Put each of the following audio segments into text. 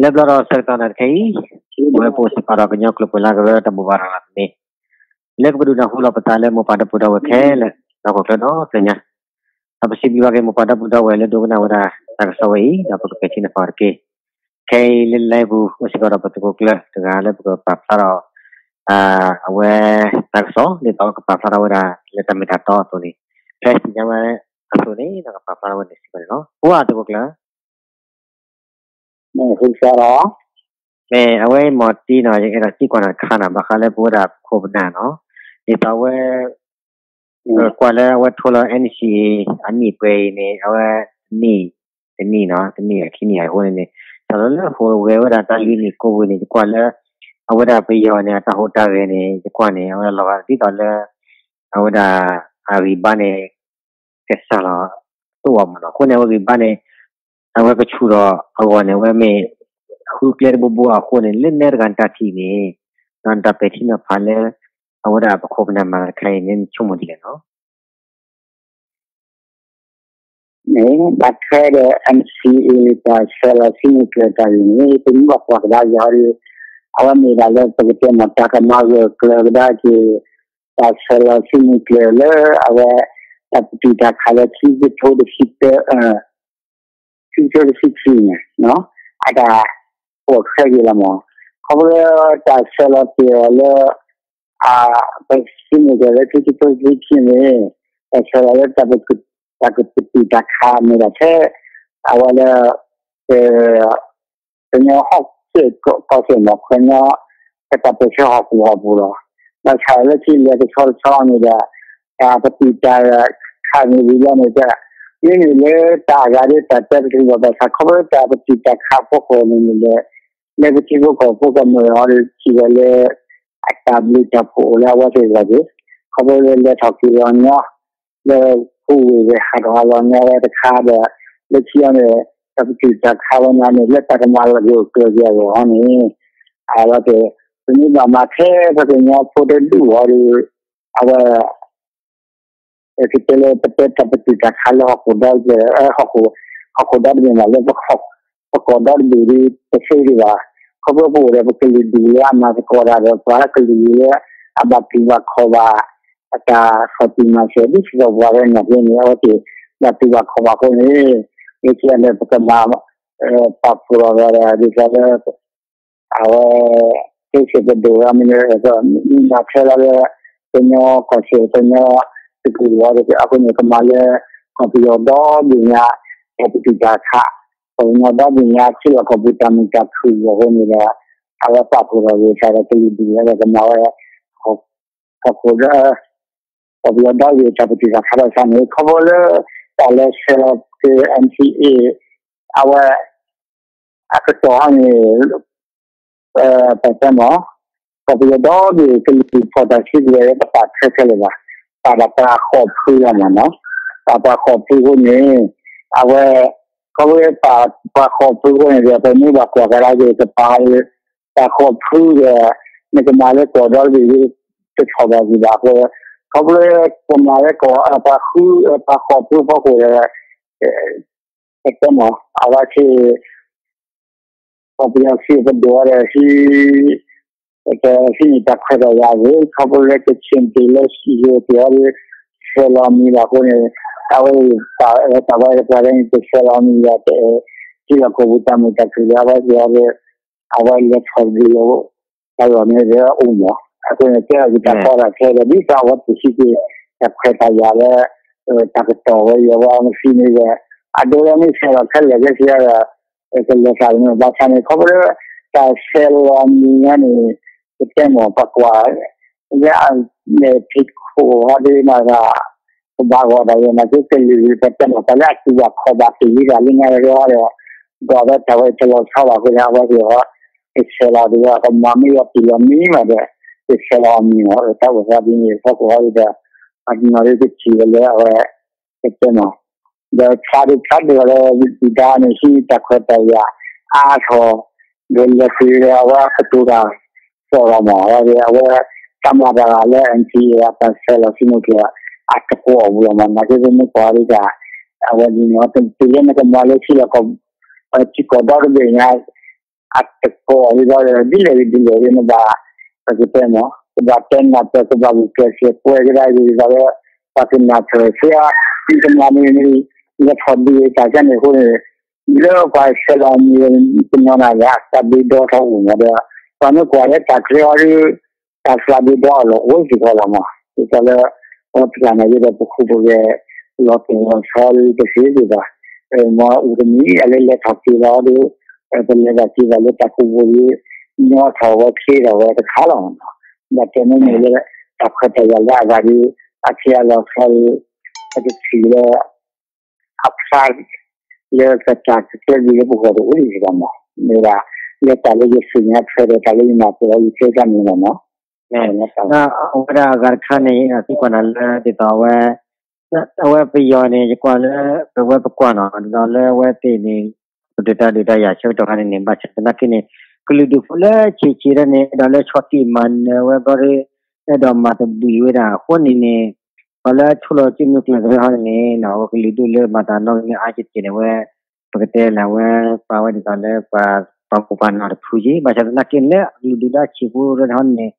လၢဘျီဒီးဆၢကတီၢ်နၤတခဲအံၤ, ဝဲပအိၣ်စ့ၢ်ကီးဒီးကညီကျိာ်ပှဲၤလၢကရၢတၢ်ဘိးဘၣ်ရၤလီၤသန့, လၢကပဒုးနၢ်ဟူလီၤပသးလၢမိၢ်ပၢ်ဒီပုၢ်ဒီဝဲၢ်ခဲလၢာ် ဒီးဟီၣ်ခိၣ်ချၢဒီဖျၢၣ်ညါ, ဒီးပစံးဘျုးဘၣ်က့ၤမိၢ်ပၢ်ဒီပုၢ်ဒီဝဲၢ်လၢဒိကနၣ်ဝဲဒၣ်တၢ်ကစီၣ်ဝဲအံၤ ဒီးပကပဲာ်ထံနီၤဖးအီၤတက့ၢ်. ခဲအံၤလၢ live ပူၤ အိၣ်စ့ၢ်ကီးဒီးပသုးခိၣ်ကျၢၢ်တဂၤလၢပကပာ်ဖျါထီၣ် အဝဲတၢ်ကစီၣ် ဒ်သိးကပာ်ဖျါထီၣ်ဝဲဒၣ်လၢတၢ်မ့ၢ်တၢ်တီအသိးန့ၣ်, ဖဲသ့ၣ်ညါဝဲအသိးန့ၣ် ဒီးကပာ်ဖျါထီၣ်ဝဲန့ၣ်စ့ၢ်ကီးန့ၣ်လီၤ. အိၣ်သုးခိၣ်ကျၢၢ် မ့ၢ်အဝဲမ့ၢ်တံၢ်နီၤ ယအဲၣ်ဒိးသံကွၢ်နၤတခါနီၤ ဘၣ်ဃးလၢပဝဲဒၣ်ပခိၣ်ပနၢ်နီၤ, ဒ်သိးအဝဲ ကွၢ်လၢအဝဲထိလီၤ NCA အနံၣ်ပှဲၤအံၤန့ၣ် အဝဲ တနံၣ်, တနံၣ်နီၤ တနံၣ်ခံနံၣ်အဃိန့ၣ်န့ၣ် စးထီၣ်လၢဟူးဂဲၤဝဲဒၣ်တၢ်လွံၢ်နံၣ်ကိးပူၤန့ၣ် ယကွၢ်လၢ အဝဲဒၣ်ပယီၤန့ၣ် အတၢ်ဟူးတၢ်ဂဲၤန့ၣ် ယကွၢ်န့ၣ် အဝဲလီၤဂာ်ဒ်သိးလၢ အဝဲဒၣ် အဂံၢ်ဘါန့ၣ် ကစၢ်လီၤ တအိၣ်အမးနီၤ. အဃိန့ၣ် အဝဲဂံၢ်ဘါန့ၣ် အဝဲကဆူၣ်ထီၣ်အဂီၢ်န့ၣ် အဝဲမ့ၢ် ဃုကျဲတဘိဘိအဃိန့ၣ် လၢနဲတဂၤနတၢ်ထံၣ်န့ၣ် ဒီးနတၢ်ပဲာ်ထံနီၤဖးလၢ အဝဲဒၣ်ပခိၣ်ပနၢ်မၤတၢ်တခါအံၤန့ၣ် နဆိကမိၣ်ဒ်လဲၣ်နီၤ. ဘၣ်ထွဲဒီး NCA တၢ်ဆဲးလီၤစုမုၢ်ကျၢၤတၢ်ဂ့ၢ်န့ၣ် ပမ့ၢ်ဘၣ်ကွၢ်ကဒါက့ၤအီၤဒီး အဝဲမ့ၢ်ဒၣ်လၢပကတဲမ့ၢ်တၢ်ကမၤဂၢၢ်ကျၢၤကဒါက့ၤ တၢ်ဆဲးလီၤစုမုၢ်ကျၢၤလၢအဝဲ တၢ်ပတုာ်တၢ်ခးလၢခံကထိတဆံတၢ ခံကထိတဆံခံန့ၣ် အတၢ်ပိာ်ထွဲက့ၤလီၤမး. ခီဖျိလၢတၢ်ဆဲးလီၤတ့ၢ်အီၤလၢ ပစုမုၢ်ကျၢၤလၢခံကထိတဆံခံန့ၣ် တၢ်ဆဲးလီၤလၢ တၢ်ကပတုာ်တၢ်ခးမ့ၢ်ဒၣ်ထဲ အဝဲလၢ ကညီဟီၣ်ခိၣ်ကီၢ်စဲၣ်မး ကညီ ပတၢ်ပၢၢ်ဆၢဟီၣ်ကဝီၤအပူၤလီၤ. ဘၣ်ဆၣ်လၢခံလဲၤတဆီတဆီန့ၣ်ဒီး တၢ်ပတုာ်တၢ်ခးန့ၣ်ဝံၤလီၤန့ၣ်ဒီး မ့မ့ၢ်လၢတၢ်အဂၤဒီးတၢ်တဲတသ့ဘၣ် ဘၣ်ဆၣ်ခီဖျိတၢ်ပတုာ်တၢ်ခးအဖီခိၣ်န့ၣ်န့ၣ်ဒီး လၢပထံဖိကီၢ်ဖိကမျၢၢ်အံၤဒီးထံၣ်ဝဲလၢ အတၢ်ဘျုးတၢ်ဖှိၣ်အိၣ်လၢအဝဲသ့ၣ်အဂီၢ်ဒီး ခီဖျိလၢလဲၤထီၣ်က့ၤလီၤညီ လၢဟူးဂဲၤဟးထီၣ်ဟးလီၤညီဝဲတခါဒီး လၢခံအံၤန့ၣ် တၢ်ပတုာ်တၢ်ခးဝဲန့ၣ်န့ၣ် လၢတၢ်ကမၤဂၢၢ်ကျၢၤက့ၤအဂီၢ်န့ၣ် အဝဲသ့ၣ် ပမ့ၢ်ဘၣ်မၤထဲပကညီဖိတဒူၣ်အံၤဒီး အဝဲ ကတဲလၢပတဲတၢ်ပတုာ်တၢ်ခးလၢဟီၣ်ခိၣ်ဒီတဘ့ၣ် ဟီၣ်ခိၣ်ဒီတဘ့ၣ်မး လၢပကီၢ်ဒီတဘ့ၣ်ဒီးတသ့ဒံးဘၣ်. ခီဖျိပအိၣ်ဒီးပကလုာ်ဒူၣ်လၢအမၤသကိးတၢ်ဒီးပှၤကလုာ်လၢအဘၣ်တူၢ်ဘၣ်ခီၣ်ဘၣ် အတၢ်ဆီၣ်တံၢ်မၤစၢၤ ဒ်သိးပှၤကညီဖဲန့ၣ် အဝဲသ့ၣ်ဘၣ်တူၢ်ဘၣ်ခီၣ်ဘၣ်အဃိန့ၣ် လၢခံအံၤန့ၣ် ပကမၤ ပာ်ဖှိၣ်လီၤဒီး ဒ်သိးလၢ အဝဲ ကဲစ့ၢ်ကဒိၣ်ဝဲမ့ၢ် မ့ၢ်မၤထွဲလီၤလၢ ကညီကီၢ်စဲၣ် ကညီတကလုာ်အံၤဒီး အဃိန့ၣ် ကမၤလၢ ကီၢ်ပယီၤဒီဘ့ၣ်ညါ တၢ်ပတုာ်တၢ်ခး ကီၢ်ပယီၤဒီဘ့ၣ်ညါ ထံလီၢ်ကီၢ်ပူၤတၢ်မုာ်တၢ်ခုၣ်အဃိန့ၣ်ဒီး အဝဲပာ်ဖှိၣ်ထီၣ်ဂ့ၤသးဒီးကလုာ်ဒူၣ်ဝဲဒီးကမၤဝဲ ဟီၣ်ခိၣ်ဒီ ကီၢ်ပယီၤဒီဘ့ၣ်တၢ်ပတုာ်တၢ်ခးဒီးစ့ၢ်န့ၣ် ခီဖျိလၢ တၢ်လၢဆဲးလီၤက့ၤ NCA အဝဲ အကတီၢ်ဟီန့ၣ် ပတဲမး ကီၢ်ပယီၤဒီဘ့ၣ်ကလုာ်ဖီၣ်တၢ်စုကဝဲၤလၢပပာ်ထွဲခဲလၢာ်ဘၣ်. ပာ်ဒီးပှၤဃိးဖုလီၤမးနီၤ. ပာ်ပှၤဃိးဖုအဃိန့ၣ် အဝဲ ခီဖျိပာ်ပှၤဃိးဖုအဃိန့ၣ်ဒီး ပမ့ၢ်ဘၣ်ကွၢ်ကဒါက့ၤ ကပာ် ပှၤဃိးဖုဒီး နကမၤလၢကီၢ်ဒီဘ့ၣ် တဆီၣ်ဘၣ်က့ၤဘၣ်အဃိ ခီဖျိပမၤလၢကီၢ် ပှၤဃု ပှၤဃိးဖုအဖီခိၣ်ဒီး ပတဲမး အဝဲသ့ၣ် ကီၢ်ပယီၤစံးပဒိၣ်အီၤဒီး ဟံး ဟံးန့ၢ်တၢ်ခွဲးတၢ်ယာ်အဂ့ၢ် ခီဖျိလၢကခ့ၣ်တ့ၢ်လၢယိၤတ့ၢ်အီၤဒီး ဆဲးလီၤမံၤဘၣ်အဃိန့ၣ် အဝဲသ့ၣ်ပာ်ဝဲတၢ်ဝဲပှၤလၢန့ၣ် ကဆဲးလီၤမံၤဒီး တအဲၣ် ထံလီၢ်ကီၢ်ပူၤတၢ်မုာ်တၢ်ခုၣ်ဒီး အဝဲသ့ၣ်အီၤဒီး အဝဲလဲၤထီၣ်တဘျုးလီၤ တၢ်လီၢ်န့ၣ်ဒီးအိၣ်မး အဃိန့ၣ် ကဲထီၣ်က့ၤတၢ်ကီတၢ်ခဲဒီး ဒ်သိးအဝဲသ့ၣ်ဟံးက့ၤ တၢ်ခွဲးတၢ်ယာ်လၢ တၢ်ကတီၢ်ဝဲအံၤ အဝဲမ့ၢ်သံန့ၣ်ဒီး အဒိလၢမ့ၢ်ဆဲးလီၤခဲလၢာ်ခဲဆ့ဒီး ကလဲၤသးန့ၣ် ဘၣ်ဆၣ်န့ၣ် ခီဖျိလၢ တၢ်ဆဲးလီၤမံၤညါန့ၣ် ပတဲမး ပကွၢ် လၢအမဲာ်ဖံးခိၣ်ဟီဒ်မးဒီး ကဘၣ်ဂီၢ်ဒၣ်ဝဲ နာ်က့ကလုာ်ပတဲမး ပှၤလၢအတူၢ်ဘၣ်ခီၣ်ဘၣ်တ့ၢ်လံတၢ်လၢညါဒီး ဒီးအဝဲတၢ်ဝဲတလီၤဆီဘၣ်အဃိန့ၣ် အဝဲသ့ၣ်အီၤ ကဆဲးလီၤဒီး ကမၤမ့ၢ်ယီၤတ့ၢ်လီၤမံၤမးဒီး ကဆဲးလီၤအမံၤမး တၢ်အိၣ်သးဒ်န့ၣ် အဖီခိၣ်ဟီဒ်ဒီး ပှၤတနီၤဒ်ကထံၣ်ဝဲလၢအဝဲ ပတဲမး ဒီးဖျါဒိၣ်ဖျါဒိၣ်လၢဒုၣ်ဒါန့ၣ် ဟံးတၢ်ခွဲးတၢ်ယာ်အါထီၣ် ဒီးလဲၤဃုာ်ဒီးအဝဲကတိၤတၢ် စီၣ်လီၤမး အဝဲ အဝဲတၢ်မၤတၢ်လၢ NCA အတၢ်ဆဲးလီၤစုမုၢ်ကျၢၤ အတကွီၢ်အပူၤလီၤမး နာ်က့ပမ့ၢ်ကွၢ်ဒ်တၢ် အဝဲန့ၣ်နီၤ တုၤလၢနကမၤလၢထံလီၢ်ကီၢ် ထံကီၢ်ဒီတဘ့ၣ်ညါ အတကိးဒ်သိးဒီး ဒ်လဲၣ်ဂ့ၤဒ်လဲၣ်ဂ့ၤ နဘၣ် ပကတဲမး ကဘၣ်တဲနၢ်ပၢၢ် ကဘၣ်ဂုာ်ကျဲးစၢးပှဲၤကဒါက့ၤဒ်သိးလၢ ပှၤကနၢ်ပၢၢ်ဆၢ သုတမၤန့ၣ် လဲၤထီၣ်ဒုးတၢ်ကဲန့ၣ်အဃိန့ၣ် လၢပှၤဆဲးလီၤမံၤ တနီၤနၤဒီး အသးဘ့ၣ်ဒီထီၣ်အိၣ်မးဒီး ပှၤမ့ၢ်ကွၢ်လၢတၢ်ချၢအီၤဒီး တၢ်သးဘ့ၣ်ဒီအလီၢ်အိၣ်စ့ၢ်ကီးလီၤမး ဒ်သိးလၢ ပှၤတဂၤန့ၣ်ဒီး ပခိၣ်ပဂဲၤ လီၤတိၢ်လီၤဆီဒီး တသ့သ့ဘၣ် မ့ၢ်အိၣ်တမံၤ အလဲၤလဲၤထီၣ်က့ၤလီၤဒီး ပလဲၤဘၣ်က့ၤဘၣ်လၢတၢ်ကူးဘိးဒီး ညီထီၣ်ဝဲချ့ထီၣ်ဝဲတခါလီၤမးနီၤ ဘၣ်တဲမ့မ့ၢ်လၢ တၢ်ခွဲးတၢ်ယာ်လၢအဂၤဒီး အဆံးအလီၢ်ဆီဒီး ပတထံၣ်လၢ အဖျါ လၢပတၢ်ကကဲဘျုးလၢပဂီၢ်တအိၣ်ဒံးဘၣ်မး မ့ၢ်ဒၣ် လၢတၢ်လၢယသ့ၣ်ညါထွဲဒီးတၢ်လၢယနၢ်ပၢၢ်အီၤ ယတဲတၢ်န့ၣ်လီၤမး အဝဲဒၣ်အဂၤတခါန့ၣ် အသံကွၢ်နၤလၢဒ်သိးအဝဲ အဝဲပယီၤန့ၣ် ယကွၢ်လၢ ပဝဲပကွၢ်နီၤ ဒ်သိးလၢအဝဲသ့ၣ်န့ၣ် ပဒုးတၢ်ဒုးတၢ်ယၤဆၢကတီၢ်ခါန့ၣ်န့ၣ် ဘၣ်ဆၣ်သနာ်က့န့ၣ် ကလုာ်ဒူၣ်ဖိလၢဆံးဆံးဒၣ်န့ၣ် အဲၣ်ဒိးလၢဆီၣ်တံၢ်မၤနၢၤဝဲဘျီဒီး အဲၣ်ဒိးမၤသဘှံးဝဲဒၣ်အဃိန့ၣ်န့ၣ် ပှၤလၢအဆိလီၤစုမုၢ်ကျၢၢ်သရၢဟီန့ၣ်န့ၣ် အဝဲကလုာ်ဒူၣ်လၢမၤတၢ်နီၣ်ဂံၢ်မ့ၢ်အါကဲကဲန့ၣ်ဝဲ ပကတဲလၢအဝဲ ပာ်ဝဲဒ်သိးလၢ ပှၤပိာ်ပှၤနီၣ်တဖုက့ ဘၣ်ဆၣ်သနာ်က့န့ၣ်လၢအကလုာ်ဒူၣ်လၢအဆံးဖိရၢန့ၣ်ဟီန့ၣ်န့ၣ်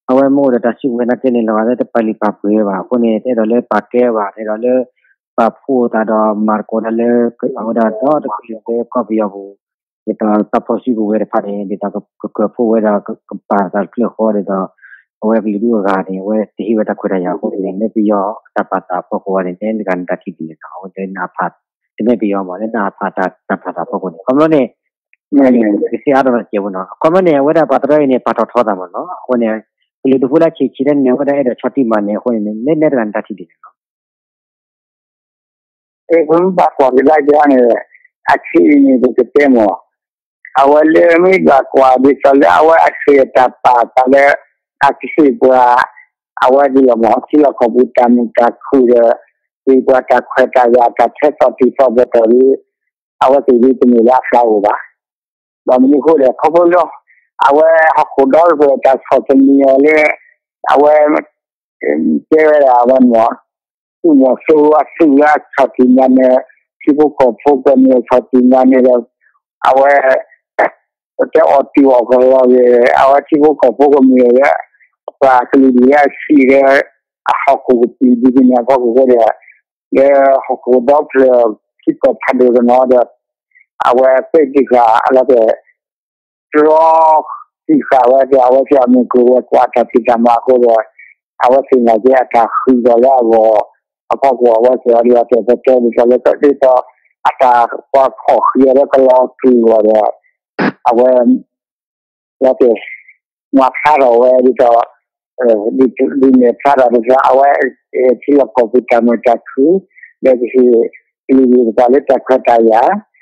အဝဲမ့ၢ်အိၣ်ဒီးတၢ်စုကဝဲၤသနာ်က့န့ၣ် လီၤဂာ်လၢတပာ်လုၢ်ပာ်ပှ့ၤဘၣ်အဃိန့ၣ် တအဲၣ်ဒိးလၢပာ်ကဲဘၣ် တအဲၣ်ဒိးလၢ ပာ်ဖှိၣ်သးဒီးမၤသကိးတၢ်လၢ အဝဲဒၣ်ဒီတကလုာ်လၢကီၢ်ပယီၤပူၤ ဒ်သိးတၢ်ဖီၣ်စုကဝဲၤတဖၣ်န့ၣ် ဒ်သိးကကၢၤဖှိၣ်ဝဲဒီးကပာ်သးတဖျၢၣ်ဃီဒ်သိး အဝဲကလုာ်ဒူၣ်အဂၤန့ၣ် အဝဲတဟ့ၣ်ဝဲတၢ်ခွဲးတၢ်ယာ်အဃိန့ၣ် လၢပယီၤတၢ်ပာ်သးအဖီခိၣ်ဝဲန့ၣ် နဲဒၣ်နတၢ်ထံၣ်ဒ်လဲၣ်နီၤ အဝဲတနၢ်ဖး တမ့ၢ်ပယီၤမး လၢနအဖးတၢ်ပာ်သးအဖီခိၣ်န့ၣ် ခီဖျိန့ၣ် ကစံးအါထီၣ်တစဲးဖိနီၤ ခီဖျိန့ၣ် အဝဲဒၣ်ပှၤတရၢအံၤန့ၣ် ပာ်ထီၣ်ထီသးမးနီၤ အဃိန့ၣ် ကလုာ်ဒူၣ်ဖိလၢဆံးဆံးဒၣ်န့ၣ် အဝဲဒၣ်အဲၣ်ဒိးဆီၣ်တံၢ်မၤနၢၤအဃိန့ၣ် နဲဒၣ်နတၢ်ထံၣ်ဒ်လဲၣ်နီၤ ပမ့ၢ်ဘၣ်ကွၢ်ကဒါက့ၤန့ၣ် အဆံးအံၤန့ၣ် ပကတဲမး အဝဲလၢမ့ၢ်ဘၣ်ကွၢ်ဒ်သိးလၢအဝဲအဆံးအတၢ်ပာ်သးလၢ အကဟ့ၣ်ပှၤ အဝဲဒ်လီၤမး ထံလီၢ်ကီၢ်ပူၤတၢ်မုာ်တၢ်ခုၣ်ဒီး ဟ့ၣ်ပှၤတၢ်ခွဲးတၢ်ယာ်တၢ်ထဲသိးတုၤသိးဘၢၣ်တီၤဒီး အဝဲသ့ၣ်ဒ်တမ့ၢ်လၢအသးအိၣ်ဘၣ် ဘၣ်မနုၤအဃိလဲၣ် ခီဖျိလၢ အဝဲဟီၣ်ခိၣ်ဒီတဖျၢၣ်တၢ်ဆီၣ်သနံးအီၤလၢ အဝဲ တဲဝဲဒၣ်အဝဲမ့ၢ် သုးမီၤစိရိၤအသုးလၢအဆီၣ်တံၢ်မၤနၢၤ ထံဖိကီၢ်ဖိကမျၢၢ်ဆီၣ်တံၢ်မၤနၢၤဒီး အဝဲ ပတဲအီၣ်တုၤအီၣ်ကလီၤဂ့ၤ အဝဲထံဖိကီၢ်ဖိကမျၢၢ်လၢ ပှၤကလုာ်ဒူၣ်လၢအဆံးလၢ အဟီၣ်ခိၣ်ကပံာ်ဒ်န့ၣ်အဖီခိၣ်ဃိဒီး လၢဟီၣ်ခိၣ်ဒီဖျၢၣ်ထံကီၢ်ဖးဒိၣ်တနီၤဒီး အဝဲသ့ၣ်တံၢ်ဃာ်အလီၤတဲာ် တြီ သံၣ်ဃာ်ဝဲဒီး အဝဲသ့ၣ်အမံၤကဝဲကွၢ်တၢ်ဖံးတၢ်မၤအဃိဒီး အဝဲသ့ၣ်နာ်က့အတၢ်ဃံးဒီးလၢအဂီၢ် အဖီခိၣ်အဝဲသ့ၣ်အီၤဒ်အီၤတဲာ်ပတဲဒ်သိးလၢကဒ်သိး အတၢ်ပှၤဖီၣ်ဃံးအီၤလၢကလီၤကလုာ်အဂီၢ်ဒီး အဝဲ လီၤတဲာ် မၤဖျါထီၣ်ဝဲဒ်သိး ဒ်န့ၣ်ဖျါထီၣ်ဒ်သိး အဝဲ ထံလီၢ်ကီၢ်ပူၤတၢ်မုာ်တၢ်ခုၣ် ဒီးကဟ့ၣ်ကလုာ်ဒူၣ်တဖၣ်လၢတၢ်ခွဲးတၢ်ယာ်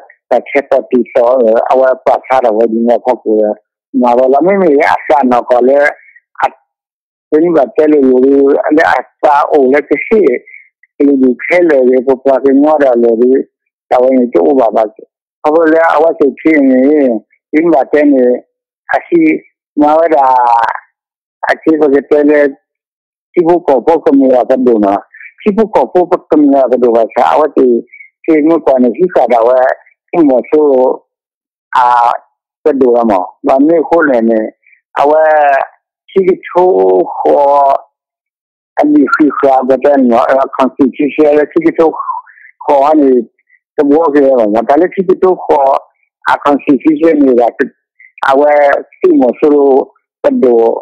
ဒီးတၢ်ထဲသိးတုၤသိး အဝဲပာ်ဖျါထီၣ်ဝဲဒ်န့ၣ်အဖီခိၣ်ဒီး မၤဝဲလီၤ မ့မ့ၢ်လၢအသးနီၢ်ကီၢ်လၢ ပမ့ၢ်ဘၣ်တဲလိၤလိၤဒီး လၢအသးအိၣ်လၢကဟ့ၣ် ကလုာ်ဒူၣ်ခဲလၢာ်ဒီး ပပှၤကညီဒီးအလီၢ်ဒီး တၢ်ဝဲန့ၣ်တအိၣ်ဘၣ်ဘၣ်. ခီဖျိလၢအဝဲသ့ၣ်ခံန့ၣ် ပမ့ၢ်ဘၣ်တဲန့ၣ် အဟံးမၤဝဲဒၣ် အက့ပကတဲလၢ ထံဖိကီၢ်ဖိကမျၢၢ်အပဒိၣ်နီၤ, ထံဖိကီၢ်ဖိကမျၢၢ်အပဒိၣ်ဘၣ်ဆၣ် အဝဲသ့ၣ် ဟ့ၣ်မ့ၢ်ကွၢ်န့ၣ် ဟံးဃာ်ဒၣ်ဝဲ သုးမီၤစိရိၤ အပဒိၣ်လီၤမး. ဘၣ်မနုၤအဃိလဲၣ်န့ၣ် အဝဲ ခံကထိဃိး အဒံၣ်ဃံးဃာ် ပတဲန့ၣ် constitution လၢခံကထိဃိးန့ၣ် တဘှီက့ၤဝဲဘၣ်မး. တၢ်လၢခံကထိဃိး အ constitution န့ၣ် အဝဲသုးမီၤစိရိၤပဒိၣ်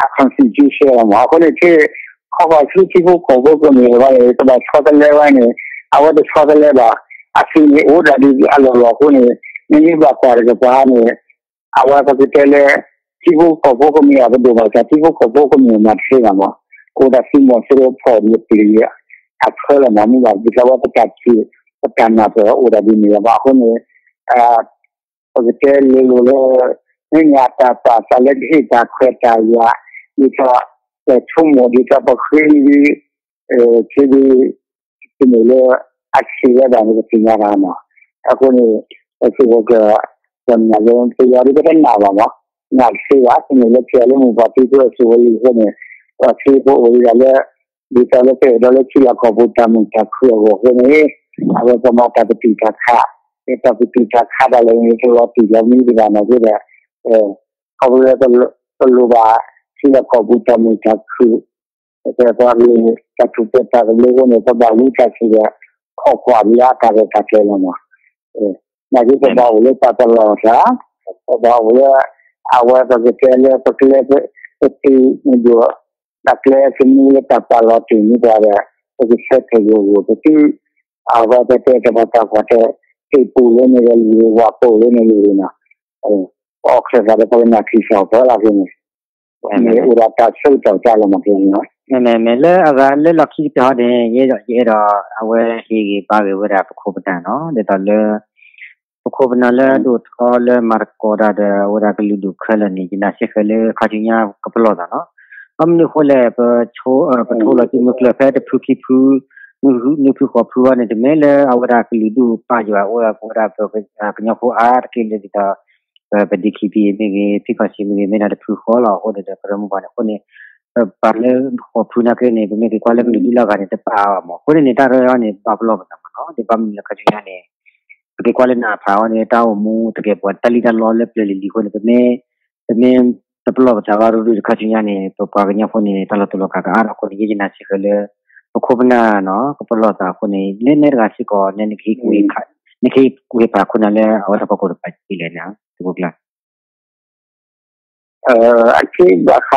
အ constitution လီၤမး. အဃိန့ၣ် ခီဖျိလၢထံဖိကီၢ်ဖိကမျၢၢ်ဘၣ်န့ၣ် ကဘၣ်ဆီတလဲဝဲန့ၣ် အဝဲတဆီတလဲဘၣ်. အသုးန့ၣ်အိၣ်ဒၣ်ဒ်အလီၢ်လီၢ်အဃိန့ၣ် မ့မ့ၢ်ဘၣ်ကွၢ်တကပၤန့ၣ် အဝဲပကတဲလၢ ထံဖိကီၢ်ဖိကမျၢၢ်အပဒိၣ်ဘၣ်ဆၣ် ထံဖိကီၢ်ဖိကမျၢၢ်မၤတသ့ဘၣ်မး. အိၣ်ဒၣ်သုးမီၤစိရိၤဖီၣ်န့ၣ်ပျံၤအချၢလီၤမး. မ့ၢ်ဘၣ်ဒ်သိးဝဲပတၢ်ထံၣ် ပတၢ်နၢ်ပၢၢ်အိၣ်ဒၣ်ဒ်န့ၣ်လီၤမး. အဃိန့ၣ် ပကတဲလိၤလိၤလၢ မ့ၢ်ညါတၢ်ပာ်သးလၢကဟ့ၣ်တၢ်ခွဲးတၢ်ယာ် ဒ်သိး ပဆိကမိၣ်ဒ်သိးပဃ့နံၤဒ် က့ဒ် တမ့ၢ်လၢ အဆံးဝဲဘၣ်န့ၣ် ပသ့ၣ်ညါတၢ်မး. အဃိန့ၣ် ပစံးဝဲက ပနာ်လၢပယီၤဒ်ပတနာ်ဘၣ်မး နာ်တသ့ဘၣ်. တမ့ၢ်လၢပယီၤလၢမိၢ်ပၢ်ဖံဖုအစိၤဝဲလံအဃိန့ၣ် ပှၤဖံဖိအိၣ်ဒ်လဲၣ် ဒ်သိးလၢပအဲၣ်ဒိးလၢထံလီၢ်ကီၢ်ပူၤတၢ်မုာ်တၢ်ခုၣ်အဂီၢ်အဃိန့ၣ် အဝဲပမၤတၢ်ပတုာ်တၢ်ခး တၢ်ပတုာ်တၢ်ခးတၢ်လဲၣ်န့ၣ် တလီၤတံၢ်လီၤမံတဘၣ်နာ်က့ဒီး ခီဖျိလၢ ပလိၣ်ဘၣ်ထံလီၢ်ကီၢ်ပူၤတၢ်မုာ်တၢ်ခုၣ်, ပပှၤကလုာ်တၢ်ထူၣ်ဖျဲးတၢ်သဘျ့အဃိန့ၣ် ပဘၣ်ဝံတၢ်စူၤဒီး ခိးကွၢ်လၢအတၢ်ရဲၣ်တၢ်ကျဲၤလီၤမး. နာ်က့ပဘၣ်အိၣ်လၢတၢ်ပလီၢ်သး, ပဘၣ်အိၣ်လၢ အဝဲပကတဲလၢပကျဲ ပတုာ်မ့ၢ်ဒိၣ် တၢ်ကျဲသနူလၢတၢ်ပာ်လီၤတ့ၢ်န့ၢ်ပှၤဒီး ပကဆၢထၢၣ်ယိာ်ဂိၢ်ပတုာ် အဝဲပတဲတဘၣ်တၢ်ကွၢ်တဲ သ့ၣ်ပူၤလၢန့ၣ်ဒီးလံၤ ဝၣ်ပူၤလၢန့ၣ်လံၤနီၤ, ပအီၣ်ချၢၣ်သးဒီးပကနၢ်ထံၣ်စီၣ်ဖီလာ်ဖဲန့ၣ် မ့ၢ်အိၣ်ဒီးတၢ်ဆၢကတီၢ်တၢ်လီၤမးဖဲန့ၣ်နီၤ. မ့မ့ၢ်လၢအဂၤလၢလီၢ်ခံကတၢၢ်ဟီန့ၣ် ယအဲၣ်ဒိး ယအဲၣ်ဒိး အဝဲဟ့ၣ်ဂံၢ်ဘါဂ့ၤဝဲဒၣ်ပခိၣ်ပနၢ်နီၤ ဒ်သိးလၢ ပခိၣ်ပနၢ်လၢအဒိၣ်ထီလၢမၤသကိးတၢ်ဒီး အဝဲဒၣ်ကလုာ်ဒူၣ်ခဲလၢာ်န့ၣ် ယနာ်စ့ၢ်ကီးလၢခါဆူညါကပလီၢ်သးနီၤ. ဘၣ်မနုၤအဃိလဲၣ် ပ ပထိလီၤစုမုၢ်ကျၢၢ်ဖဲတဖုခံဖု နွံဖုဃိးဖုအံၤန့ၣ် တမ့ၢ်လၢအဝဲဒၣ်ကလုာ်ဒူၣ်ပာ်ယွၤအိၣ်ဒၣ်ပဝဲဒၣ်ပကညီဖိအါတက့ၢ်လၢဒ်သိး ပ ပ DKBA မ့ၢ်ဂ့ၤ ဖံခီၣ်ဆံမ့ၢ်ဂ့ၤ မ့ၢ်ဒၣ်တဖုဃီလီၤ. အဃိန့ၣ်ဒီး ပရၢမုၢ်ပှၢ်န့ၣ် အဃိန့ၣ် ပပာ်လၢဃိးဖုနာ်က့န့ၣ် ပမ့ၢ်က့ၤကွၢ်လၢကလုာ်ဒူၣ်လီၢ်ဂၤန့ၣ် တပာ်အါဘၣ်မး. အဃိန့ၣ်န့ၣ် တၢ်ရဲၣ်န့ၣ် ဘၣ်ပလီၢ်ပသးမးနီၤ ဒ်ဘၣ်မနုၤလၢခါဆူညါန့ၣ် ပက့ၤကွၢ်လၢနၢ်ဖးအီၤန့ၣ် တၢ်အိၣ်မူတကဲာ်ပှၤ တၢ်လံၣ်တၢ်လီလၢပျၢၤလံၤလံၤအဃိန့ၣ် ပမ့ၢ် ပမ့ၢ်တပလီၢ်ပသးဘၣ်ရူၤရူၤတခါဆူညါန့ၣ် ပပှၤကညီဖိန့ၣ် တၢ်လီၤတူာ်လီၤကာ်ကအါထီၣ်အဃိန့ၣ် ယဲယနာ်စ့ၢ်ကီး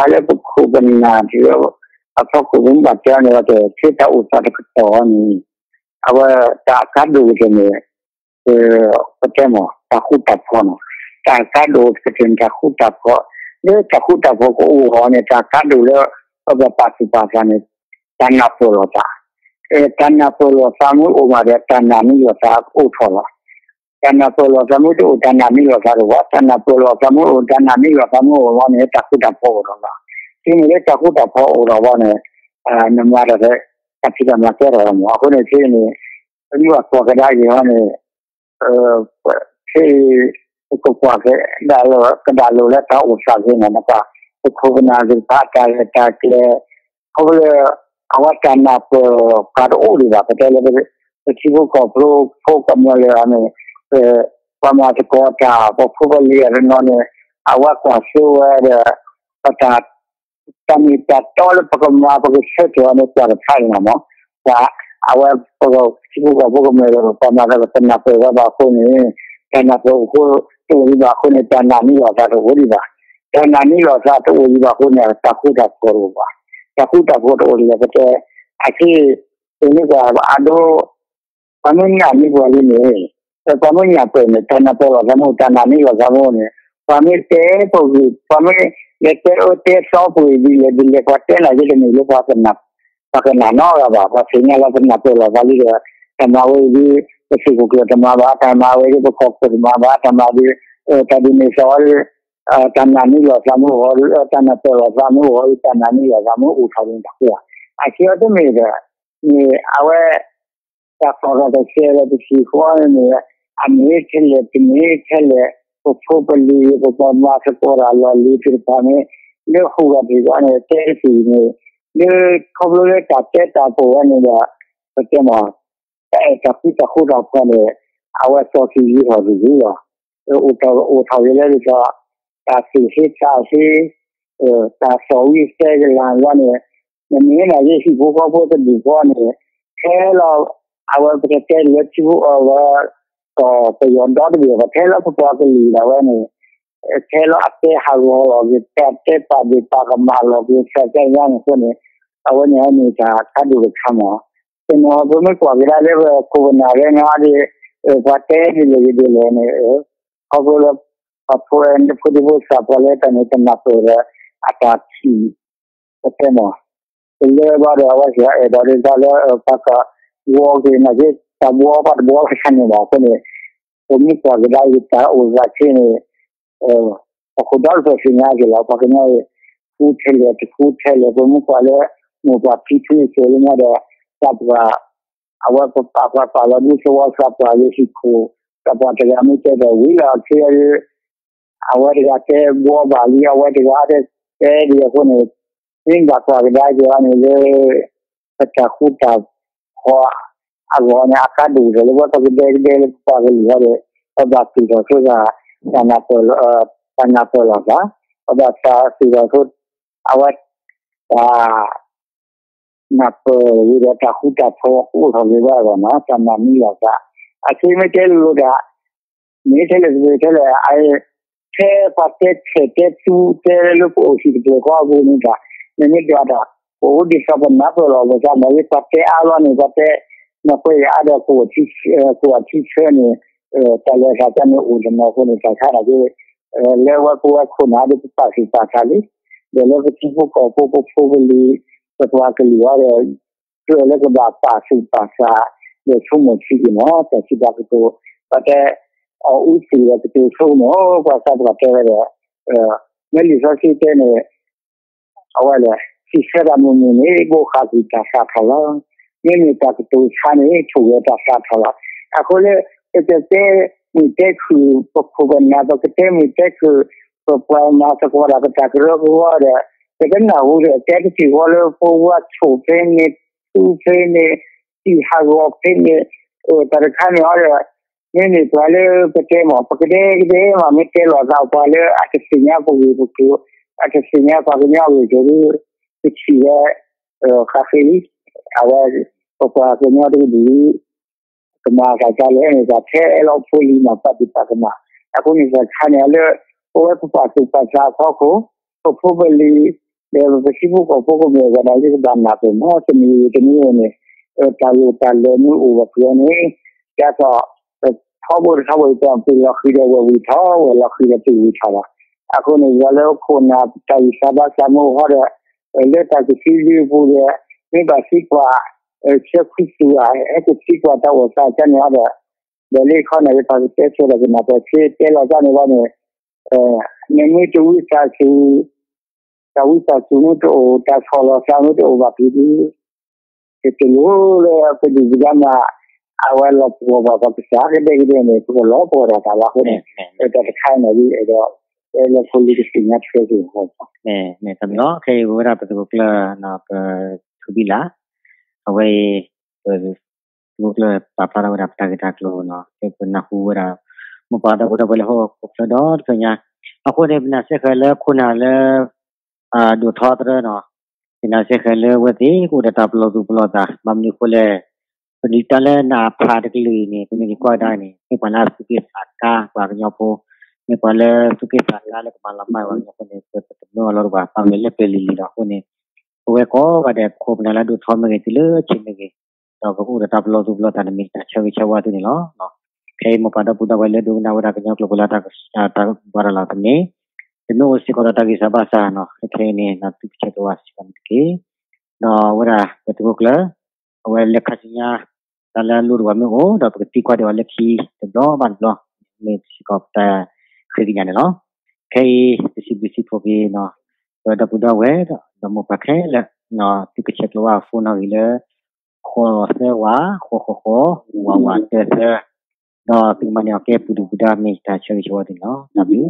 လၢ ပခိၣ်ပနၢ်နီၤ ကပလီၢ်သးအဃိန့ၣ် လၢနဲတဂၤစ့ၢ်ကီး နဲနကဟ့ၣ်ကူၣ်ဟ့ၣ်ဖး နကဟ့ၣ်ကူၣ်ဟ့ၣ်ဖးခိၣ်နၢ်လၢအဝဲတၢ်ဖီခိၣ်တဖၣ်ဒ်လဲၣ်န့ၣ် သုးခိၣ်ကျၢၢ် အထံၣ်ဘၣ်ဃးလၢပခိၣ်ပနၢ်ဒ်လၢ အဖီခိၣ်ပမ့ၢ်ဘၣ်တဲန့ၣ် ပတဲထံၣ်တၢ်အိၣ်သးတကတီၢ်န့ၣ် အဝဲတၢ်အကါဒိၣ်ကတၢၢ်န့ၣ် ပတဲမး တၢ်ဃူတၢ်ဖိးနီၤ, တၢ်အကါဒိၣ်ကတၢၢ်န့ၣ် တၢ်ဃူတၢ်ဖိး, လၢတၢ်ဃူတၢ်ဖိးကအိၣ်အီၤန့ၣ် တၢ်အကါဒိၣ်လၢ ပဘၣ်ပာ်သူၣ်ပာ်သးန့ၣ် တၢ်နၢ်ပၢၢ်လိာ်သး တၢ်နၢ်ပၢၢ်လိာ်သးမ့ၢ်အိၣ်မးဒီး တၢ်နာ်န့ၢ်လိာ်သးအိၣ်ထီၣ်လီၤ. တၢ်နၢ်ပၢၢ်လိာ်သးမ့ၢ်တအိၣ် တၢ်နာ်န့ၢ်လိာ်သးတအိၣ်ဘၣ်, တၢ်နၢ်ပၢၢ်လိာ်သးမ့ၢ်အိၣ် တၢ်နာ်န့ၢ်လိာ်သးမ့ၢ်အိၣ်ဘၣ်န့ၣ် တၢ်ဃူတၢ်ဖိးအိၣ်ထီၣ်လီၤ. တုၤမ့ၢ်လၢတၢ်ဃူတၢ်ဖိးအိၣ်ထီၣ်ဘၣ်န့ၣ် နမၤတၢ် တၢ်ဖံးတၢ်မၤကဲထီၣ်လီၤမး. အဃိန့ၣ် ခဲအံၤန့ၣ် ပမ့ၢ်ဘၣ်ကွၢ်ကဒါက့ၤဟီန့ၣ် ခဲအံၤ ပကကွၢ်ကဒါလိၤ ကဒါလိၤလၢတၢ်အိၣ်သးဖဲန့ၣ် နကွၢ် ပခိၣ်ပနၢ်သ့ၣ်တဖၣ် တၢ်ရဲၣ်တၢ်ကျဲၤ ခီဖျိလၢ အဝဲတၢ်နၢ်ပၢၢ်ပှၤတအိၣ်ဒံးဘၣ် ပတဲလၢ ပထံဖိကီၢ်ဖိဖိကမျၢၢ်လၢအန့ၣ် ပှၤမၤသကိးတၢ် ပဖိပလံၤအတနီၤန့ၣ် အဝဲကွၢ်စိဝဲဒီး ပတၢ် တၢ်မ့ၢ်တၢ်တီလၢပကမၤ ပကဆၢထၢၣ်အီၤန့ၣ် ကွၢ်တဖၣ်အံၤမးမး ပှၤ အဝဲ ပထံဖိကီၢ်ဖိကမျၢၢ်ဒီး ပှၤမၤသကိးတနၢ်ပၢၢ်ဝဲဘၣ်အဃိန့ၣ် တၢ်နၢ်ပၢၢ်အဃိ တအိၣ်ဒံးဘၣ်အဃိန့ၣ် တၢ်နာ်န့ၢ်လိာ်သးတအိၣ်ဒံးဘၣ်. တၢ်နာ်န့ၢ်လိာ်သးတအိၣ်ဒံးဘၣ်အဃိန့ၣ် တၢ်ဃူတၢ်ဖိးတအိၣ်ဘၣ်. တၢ်ဃူတၢ်ဖိးတအိၣ်ဒံးဘၣ် ပတဲ အခဲအံၤ ပမ့ၢ်ကွၢ်အဒိ ပှၤမ့ၢ်နာ်န့ၢ်ပှၤလံန့ၣ် ပှၤမ့ၢ်နၢ်ပၢၢ်န့ၣ် တၢ်နၢ်ပၢၢ်လိာ်သးမ့ၢ် တၢ်နာ်န့ၢ်လိာ်သးမ့ၢ်န့ၣ် ပှၤမ့ၢ်တဲပဂ့ၢ် ပှၤမ့ၢ်လဲၤတဲအၢတဲသီပှၤဒ်လဲၣ်ဒ်လဲၣ် ပှၤတဲနၤယဲတမ့ၢ်လၢပှၤကနၣ် ပှၤကနၣ်နီတဂၤဘၣ်. ပှၤသ့ၣ်ညါလၢပနၢ်ပၢၢ်လိာ်သးလံဒီး တၢ်မၤဝဲအံၤဒ် ပသုးခိၣ်ကျၢၢ်တမၤဘၣ် တၢ်မၤဝဲဒ် ပကီၢ်ခိၣ်တမၤဘၣ် တၢ်မၤဒ် တၢ်ဒ်န့ၣ်သိး တၢ်နာ်န့ၢ်လိာ်သးမ့ၢ်အိၣ် တၢ်နၢ်ပၢၢ်လိာ်သးမ့ၢ်အိၣ် တၢ်နာ်န့ၢ်လိာ်သးမ့ၢ်အိၣ်ထီၣ်န့ၣ်တၢ်ဃိဧါ. အခံအီၤတမ့ၢ်ဒီး န့ၣ် အဝဲ တၢ်ကီၢ်တၢ်စဲးလၢပထံၣ်ဃီန့ၣ် အမ့ၢ်ထဲလဲၣ် တမ့ၢ်ထဲလဲၣ် ပဖိပလံၤ ပပှၤမၤသကိးတၢ်လီၢ်လံၤသ့ၣ်တဖၣ်န့ၣ် လၢဟူးဂၤတဂၤန့ၣ် တဲတသ့ၣ်န့ၣ် လၢခီဖျိလၢတၢ်တဲတၢ်ပိာ်ဝဲန့ၣ်ဒီး ပတဲမး တၢ်အဲၣ်တၢ်ကွံတၢ်ဃူတၢ်ဖိးန့ၣ် အဝဲသီၣ်ကံယံၤထီၣ်တဂ့ၤလီၤ. အိၣ်ထီၣ်အိၣ်ထီၣ်က့ၤလၢဒ်သိး တၢ်သူၣ်ဟ့သးဟ့ တၢ်သီၣ်ဝံသဲကလၤဘျီန့ၣ် နမ့ၢ်နာ်က့ဟံၣ်ဖိဃီဖိတဒူၣ်ဃီန့ၣ် ထဲလီၤ အဝဲပကတဲလၢထံဖိအီၤဝဲ ကီၢ်ပယီၤဒီတဘ့ၣ်ဘၣ် ထဲလီၤပပှၤကလုာ်ဒၣ်ဝဲန့ၣ် ထဲလီၤအတဲဟးဂီၤလီၤက့ၤ တၢ်တဲပာ်ဒ့ၣ်ပာ်ကမၣ်လီၤက့ၤ တၢ်တဲညါန့ၣ်အဃိန့ၣ် အဝဲန့ၣ်အန့ၣ်တၢ်ခးဒိၣ်တခါမး တနီၤပမ့ၢ်ကွၢ်ကဒါလၢပခိၣ်ပနၢ်လၢနၤဒ် ပှၤတဲဒ်လဲၣ်ဒ်လဲၣ်န့ၣ် ခီဖျိလၢ ပှၤဖိဒံဖိသၣ်ပှၤလၢတၢ်န့ၣ် တနၢ်ပၢၢ်ဒီး အတၢ်ထံၣ် ပတဲမး ပလၢဘၣ်ဒီး အဝဲစံးအဲၣ်ဒိးဒ်သိးလၢ ပှၤကဝီၤက့ၤနာ်က့ တၢ်ဘှီပှၤတဘှီဘၣ်ဆၣ်န့ၣ်ဘၣ်အဃိန့ၣ် ပမ့ၢ်ကွၢ်ကဒါက့ၤတၢ်အိၣ်သးခဲအံၤန့ၣ် ပခိၣ်ဒီတဖျၢၣ်သ့ၣ်ညါက့ၤလီၤ ပှၤကညီအံၤ ဃူထဲလဲၣ်တဃူထဲလဲၣ် ပမ့ၢ်ကွၢ်လၢ မိၢ်ပှၢ်ဖံဖုအစိၤလၢမ့ၢ်ဒီး သးပှၢ် အဝဲပပာ်ပှၤပာ်လီၤဒူသဝီသးပှၢ်လၢဟံၣ်ခိၣ် သးပှၢ်တဂၤမ့ၢ်တဲဒီးဝံၤလီၤ ခဲအံၤ အဝဲတဂၤတဲဘှီဘၣ်လံ အဝဲတဂၤတဲတဲဒံးအဃိန့ၣ် မ့ၢ်ဘၣ်ကွၢ်ကဒါက့ၤအီၤန့ၣ်လၢ ပတၢ်ဃူတၢ်ဖိး အဂီၢ်န့ၣ် အကါဒိၣ်ဒီးလၢပှၤကဒဲကဒဲလၢပပှၤကလုာ်အံၤဒီး ပဘၣ်သူၣ်ထီၣ်ဆိသး တၢ်နၢ်ပၢၢ်လီၤသး, ပဘၣ်သးသူၣ်ထီၣ်ဆိ အဝဲ တၢ် နၢ်ပၢၢ်ဝံၤဒီးတၢ်ဃူတၢ်ဖိးအိၣ်ထီၣ်က့ၤဝဲအဂီၢ်နီၤ တၢ်မၤမံလီၤသး, အခဲမ့ၢ်တဲလိၤလိၤတၢ် မ့ၢ်ထဲလဲၣ်တဂ့ၤထဲလဲၣ် အ ထဲပှၤတဲဆဲးတဲသူတဲလၢပအိၣ်ဟံၣ်တဖျၢၣ်ဃီအပူၤန့ၣ်တၢ် နမ့ၢ်ဒွးတၢ် ပအိၣ်ဒ်သိးပနၢ်ပၢၢ်လီၤပသးမ့ၢ်ဂ့ၤ ပှၤတဲအါဘျီန့ၣ် ပှၤတဲ နကွဲးယၤအါဒီး ကအိၣ်ထံဆၢန့ၣ် တၢ်လဲၤသးကါန့ၣ်အိၣ်တနီၤအဃိန့ၣ် တၢ်ခါန့ၣ်က့ လၢဝဲပဝဲခိၣ်နၢ်ဒီးပပာ်သူၣ်ပာ်သးလံ, ဒီးလၢပထံဖိကီၢ်ဖိပဖိပလံၤ ပပှၤကလုာ်အံၤဒီး ကြၢးလၢကဘၣ်ပာ်သူၣ်ပာ်သး ဒီးဆိကမိၣ်ထံက့ၤနီၤ တၢ်စံးတၢ်ကတိၤ ပှၤတဲ အီၣ်အူသံးဒီးကတိၤဆိကမိၣ် ပှၤသးပှၢ်တဲဝဲဒီး မ့ၢ်လံာ်စီဆှံတဲန့ၣ် အဝဲလဲၣ် စံးဆၢတၢ်မုာ်မုာ်န့ၣ် ဘိးဃာ်ကွံာ်တၢ်သးထီၣ်လီၤ. မ့မ့ၢ်တၢ်ကတိၤဆါန့ၣ် ထိၣ်ဝဲတၢ်သးထီၣ်လီၤ. အဃိလၢ ပကတဲမုာ်တဲခုၣ် ပခိၣ်ပနၢ် ပကတဲမုာ်တဲခုၣ် ပပှၤမၤသကိးတၢ် ပတၢ်ကရၢကရိဒီး ပတနၢ်ဟူဒီး တဲတထံၣ်ဃီလၢပဝဲဆိၣ်ဖဲန့ၣ် သူဖဲန့ၣ် စံးဟးဂီၤဖဲန့ၣ် တၢ်တခါန့ၣ်အံၤဒီး မ့မ့ၢ်ပှၤလၢပတဲမ့ၢ် ပကဒဲကဒဲမ့ၢ် မ့ၢ်တဲလိာ်သးပှၤလၢအတသ့ၣ်ညါပဂ့ၢ်ပကျိၤ အတသ့ၣ်ညါပှၤကညီအဂ့ၢ်ကျိၤဒီး ပထံၣ်ဝဲ ဃးဃ့လံ အဝဲ ပပှၤကညီတကလုာ် ကမၤအသးကလဲၣ်န့ၣ် တၢ်ထဲလီၤဖိလံၤမၤပာ်ဒံးပာ်ကမၣ် အဃိန့ၣ်တၢ်ခါန့ၣ်အံၤလၢ ပဝဲပပာ်သူၣ်ပာ်သးအဖီခိၣ် ပဖိပလံၤ ဒီးပထံဖိကီၢ်ဖိကမျၢၢ်အဂီၢ်ဒီး ယကဘၣ်နၢ်ပၢၢ်မ့ၢ် တမံၤတမံၤန့ၣ် တၢ်လိၣ်တၢ်လၢမ့ၢ်အိၣ်ဘၣ်ပှၤန့ၣ် ဒ်သိး ထီဘိတခါဘိ ယပၢ်ပှ့ၤလီၤဃံၤဒီးဝဲဝံၤထီၣ် ဝဲလီၤဃံၤဒီးပှ့ၤဝံၤထီၣ်လီၤ. အဃိန့ၣ် ယွၤလၢခိၣ်နၢ်တၢ်ဂံၢ်စၢ်ဘါစၢ်မ့ၢ်အိၣ်ဟီဒီး လၢတၢ်ကသံဒုအပူၤဒီး မ့ၢ်ဘၣ်သံကွၢ် ဆၢခူသူၣ်ဧါ ဟဲကသံကွၢ်တၢ်အိၣ်သးကန့ၣ်အံၤဒီး ဒီးလၢခီန့ၣ် ယပာ်ကတဲဆၢဒီးကနၣ်ပှၤစ့တဲလီၤတၢ်န့ၣ်ဘၣ်န့ၣ် နမ့ၢ်တဝံသးစူၤ တၢ်ဝံသးစူၤမ့ၢ်တအိၣ် တၢ်ဆီၣ်လီၤသးမ့ၢ်တအိၣ်ဘၣ်ဖဲဒုး ကတလိၣ်လၢပဒုၣ်ပဒါမၤ အဝဲလီၤပှီၢ်ဘၣ်ပှၤကစၢ်ကဒဲကဒဲန့ၣ် ပကလီၤပှီၢ်တၢ်သးလီၤအဃိန့ၣ် တၢ်တခါန့ၣ်ဒ်အဲၣ်ဒိး တဲလၢဖိလံၤကသ့ၣ်ညါထွဲက့ၤ မ့ၢ်တမ့ၢ်လီၤ ခဲအံၤပဝဲဒၣ်ပသုးခိၣ်ကျၢၢ် ပထုးဘံလး အဝဲအံၤ ပ သုးခိၣ်ကျၢၢ်ပာ်ဖျါထီၣ်ဝဲဒၣ်ပတၢ်ဂ့ၢ်တၢ်ကျိၤနီၤ လၢပနၢ်ဟူဝဲဒၣ် မိၢ်ပၢ်ဒီပုၢ်ဒီဝဲၢ်လၢဟီၣ်ခိၣ်ချၢဒီတဖျၢၣ်ညါ အဃိန့ၣ် ပနာ်စ့ၢ်ကီးလၢခိၣ်နၢ်လၢ ဒိၣ်ထီသရၢနီၤ ပနာ်စ့ၢ်ကီးလၢအဝဲသ့ၣ်ကအိၣ်ဒီးတၢ်ပလီၢ်သူၣ်ပလီၢ်သး ဘၣ်မနုၤအဃိလဲၣ် ပဒုးတၢ်လၢနအဖးတကလုာ်အံၤန့ၣ် ပမ့ၢ်က့ၤကွၢ်ကဒါအံၤန့ၣ် မ့ၢ်ပှၤလၢအသူၣ်က့ၣ်သးကါပှၤကညီဖိ မ့ၢ်ပှၤလၢသူၣ်က့ၣ်သးကါလၢကမၤလီၤမၢ်ပှၤကညီဖိန့ၣ် ပတမၢအလီၢ်တအိၣ်ဘၣ် ပမ့ၢ်လၢပျၢၤလံၤလံၤဒီးအဃိန့ၣ် ပဝဲကိးဂၤဒဲး ပခိၣ်ပနၢ်လၢအဒိၣ်ထီမ့ၢ်ဂ့ၤ တုၤလၢဆံးမ့ၢ်ဂ့ၤ ဒီးပကအိၣ်ဒီးတၢ်ပလီၢ်သူၣ်ပလီၢ်သးန့ၣ်မ့ၢ်တၢ်ဆၢဂ့ၤဆၢဝါသုန့ၣ်လီၤ. ခဲအံၤမိၢ်ပၢ်ဒီပုၢ်ဒီဝဲၢ်လၢဒိကနၣ်ဝဲဒၣ်ကညီကျိာ်ဖိလၢတၢ်ကစီၣ်တၢ်ဘၣ်ဒီးလီၤသန့ၣ် ပမ့ၢ်အိၣ်စ့ၢ်ကီးဒီးတၢ်ဂံၢ်စၢ်ဘါစၢ်နီၤ ခဲခဲအံၤန့ၣ် သုကဆဲးကျိးဝဲစ့ၢ်ကီးန့ၣ်တက့ၢ်. ဒီးအဝဲဒၣ်ပသုးခိၣ်ကျၢၢ် အဝဲလဲၤခါဆူညါ တၢ်လၢအလိၣ်တအိၣ်ဘၣ်မ့ၢ်အိၣ် ဒီးပကသံကွၢ်ဒံးဝဲလၢခံတဘျီဘၣ်တဘျီ မ့ၢ်စ့ၢ်ကီးပတၢ်ဃ့ကညးန့ၣ်လီၤ. ခဲအံၤ ပစံးဘျုးစံးဖှိၣ်က့ၤ ပဒီပုၢ်ဒီဝဲၢ် ဒီးမိၢ်ပၢ်ခဲလၢာ် သုကဆဲးကျိးဝဲအ phone နီၣ်ဂံၢ်လၢ ဃိးသၢဝး ဃိးဃိးဃိး ဝးဝးတၢသၢ ဒီးသုကမၤန့ၢ်အီၤကဲပူၤဒုၣ်ပူၤဒါ မ့ၢ်တၢ်ဆၢဂ့ၤဆၢဝါသုန့ၣ်လီၤ. တၢ်ဘျုး